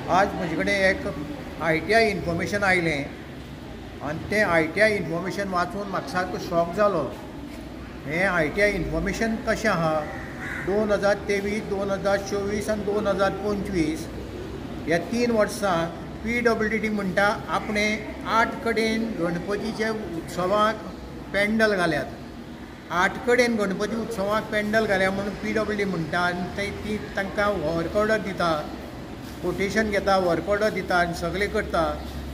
आज म्हजे कडेन एक आयटीआय इन्फॉर्मेशन आयलें आनी तें आयटीआय इन्फॉर्मेशन वाचून म्हाका सारको शॉक जालो. हें आयटीआय इन्फॉर्मेशन कशें आहा, 2023, 2024 आनी 2025 ह्या 3 वर्सां पीडब्ल्यूडी म्हणटा आपणें 8 कडेन गणपतीचे उत्सवाक पेंडल घाल्यात. 8 कडेन गणपती उत्सवाक पेंडल घाल्या म्हणून पीडब्ल्यूडी म्हणटा आनी ती तांकां वर्क ऑर्डर दिता, कोटेशन घेता, वर्क ऑर्डर दिता आनी सगळें करता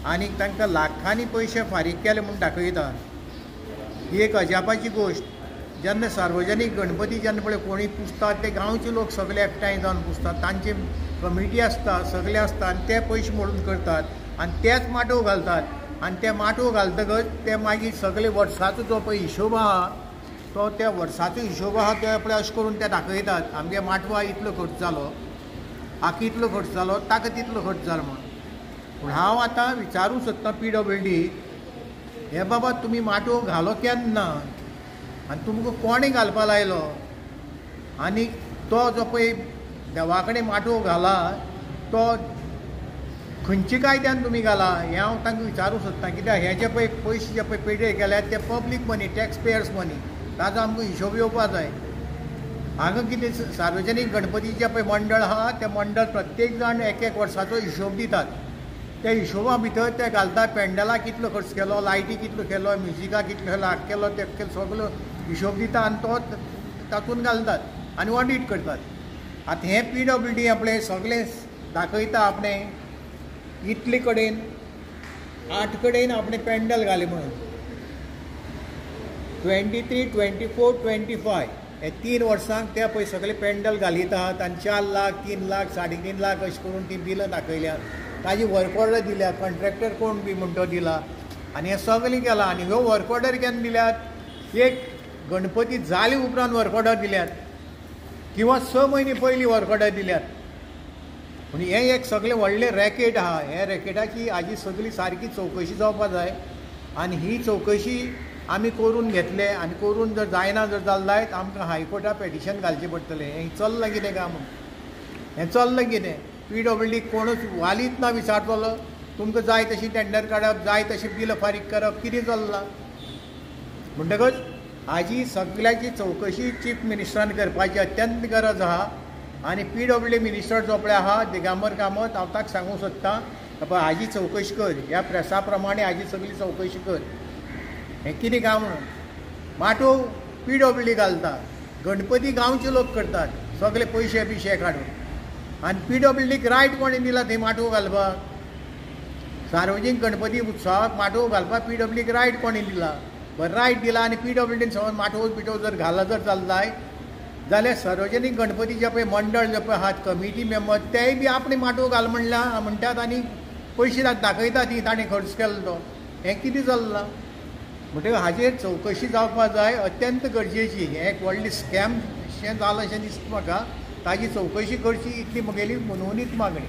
आनी तांकां लाखांनी पयशे फारीक केले म्हूण दाखयता. ही एक अजापाची गोश्ट. जेन्ना सार्वजनीक गणपती जेन्ना पळय कोणी पुजतात ते गांवचे लोक सगळे एकठांय जावन पुजतात, तांची कमिटी आसता, सगळे आसता आनी ते पयशे मोडून करतात आनी तेच माटोव घालतात आनी ते माटोव घालतकच ते मागीर सगळे वर्साचो जो पळय हिशोब आहा तो त्या वर्साचो हिशोब आहा ते पळय अशें करून ते दाखयतात, आमगे माटवा इतलो खर्च जालो, हाका इतलो खर्च जालो, ताका तितलो खर्च जालो म्हणून. पूण हांव आतां विचारूंक सोदतां पीडब्ल्यूडी, हे बाबा तुमी माटोव घालो केन्ना आनी तुमकां कोणें घालपा लायलो आनी तो जो पळय देवा कडेन माटोव घाला तो खंयच्या कायद्यान तुमी घाला हें हांव तांकां विचारूंक सोदतां. कित्याक हे जे पळय पयशे जे पळय पेडे केल्यात ते public money, tax payers money, ताजो आमकां हिशोब येवपा जाय. हांगा कितें सार्वजनीक गणपतीचें पळय मंडळ आहा, तें मंडळ प्रत्येक जाण एक एक वर्साचो हिशोब दितात. त्या हिशोबा भितर ते घालता पेंडलाक कितलो खर्च केलो, लायटी कितलो केलो, म्युजिकाक कितलो केलो, हाका केलो, तेका केलो, सगलो हिशोब दिता आनी तो तातूंत घालतात आनी ऑडीट करतात. आतां हें पीडब्ल्यूडी आपणें सगळें दाखयता, आपणें इतले कडेन 8 कडेन आपणें पेंडल घालें म्हणून. 23, 24, 25 हे 3 वर्सांक ते पळय सगळे पेंडल घालीत आहात आनी 4 लाख, 3 लाख, 3.5 लाख अशें करून ती बिलां दाखयल्यात, ताजी वर्क ऑर्डर दिल्या, कॉन्ट्रॅक्टर कोण बी म्हण तो दिला आनी हें सगळें केलां. आनी ह्यो वर्क ऑर्डर केन्ना दिल्यात, एक गणपती जाले उपरांत वर्क ऑर्डर दिल्यात किंवा 6 म्हयने पयलीं वर्क ऑर्डर दिल्यात. पूण हें एक सगळें व्हडलें रॅकेट आहा. ह्या रॅकेटाची हाजी सगळी सारकी चवकशी जावपा जाय आनी ही चवकशी आमी करून घेतले आनी करून जर जायना जर जालें जायत आमकां हायकोर्टाक पेटिशन घालचें पडटलें. हें चल्लां कितें काय म्हूण, हें चल्लां कितें, पीडब्ल्यूडी कोणूच वालीच ना विचारतलो, तुमकां जाय तशी टेंडर काडप, जाय तशें बिलां फारीक करप, कितें चल्लां. म्हणटकच हाजी सगळ्याची चवकशी चीफ मिनिस्टरान करपाची अत्यंत गरज आहा आनी पीडब्ल्यूडी मिनिस्टर जो पळय आहा दिगंबर कामत, हांव ताका सांगूंक सोदतां पळय हाजी चवकशी कर, ह्या प्रेसा प्रमाणे हाजी सगळी चवकशी कर, हें कितें काय म्हणून. माटोव पीडब्ल्यूडी घालता, गणपती गांवचे लोक करतात सगळे पयशे बिशे काडून आनी पीडब्ल्यूडीक रायट कोणें दिला थंय माटोव घालपाक? सार्वजनीक गणपती उत्सवाक माटोव घालपाक पीडब्ल्यूडीक रायट कोणें दिला? बरें, रायट दिला आनी पीडब्ल्यूडीन समज माटोव बिटोव जर घाला जर जालें जाल्यार सार्वजनीक गणपती जे पळय मंडळ जे पळय आहात कमिटी मेंबर तेय बी आपणें माटोव घाल म्हणल्या म्हणटात आनी पयशे दाखयतात ती ताणें खर्च केलो तो. हें कितें चल्लां? म्हणटकच हाजेर चवकशी जावपा जाय, अत्यंत गरजेची. हें एक व्हडलें स्कॅम शें जालां अशें दिसता म्हाका, ताजी चवकशी करची इतली म्हगेली मनोनीत मागणी.